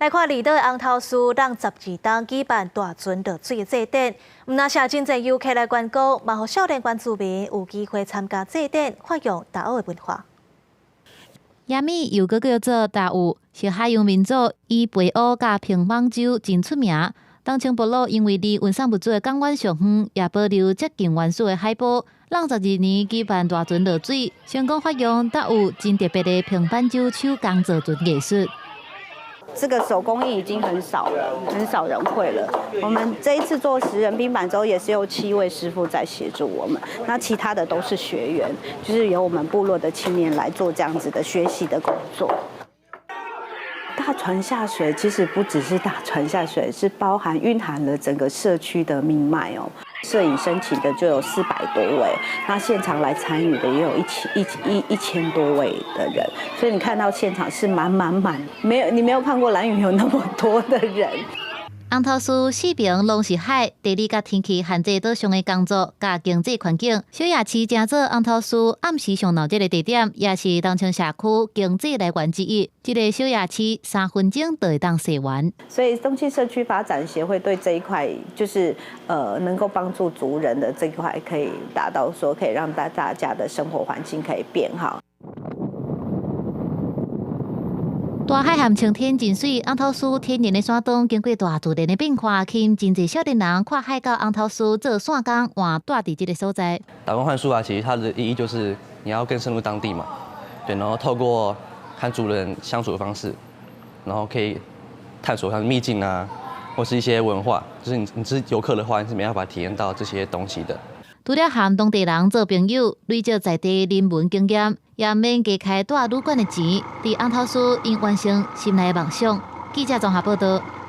來看離島尪頭嶼，乩12冬舉辦大船落水的祭典，毋但是真濟遊客來觀光，嘛予少年原住民有機會參加祭典，發揚達悟的文化。雅美又閣叫做達悟，是海洋民族，以背烏佮平板舟真出名。東清部落因為離運送物資的港灣上遠，也保留接近原始的海埔。乩12年舉辦大船落水，成功發揚達悟真特別的平板舟手工造船藝術。這個手工藝已經很少了，很少人會了。我們這一次做10人平板舟，也是有七位師傅在協助我們，那其他的都是學員，就是由我們部落的青年來做這樣子的學習的工作。大船下水其實不只是大船下水，是包含蘊含了整個社區的命脈哦。攝影申請的就有400多位，那現場來參與的也有1000多位的人，所以你看到現場是滿滿滿，沒有你沒有看過蘭嶼有那麼多的人。尪頭嶼四爿攏是海，地理佮天氣限制島上的工作佮經濟環境。小夜市成做尪頭嶼暗時上鬧熱的地點，也是東清社區經濟來源之一。這个小夜市3分鐘就會當踅完。所以東清社區發展協會對這一塊，就是能夠幫助族人的這一塊，可以達到說可以讓大家的生活環境可以變好。大海和青天真媠，尪頭嶼天然的山洞，經過大自然的變化，吸引真濟少年人跨海到尪頭嶼做散工，換蹛佇這个所在。打工換宿啊，其實它的意義就是你要更深入當地嘛，對，然後透過和族人相處的方式，然後可以探索像秘境啊，或是一些文化，就是你是遊客的話，你是沒辦法體驗到這些東西的。除了和當地人做朋友，累積在地人文經驗，也免加開蹛旅館的錢，佇尪頭嶼𪜶完成心內的夢想。記者綜合報道。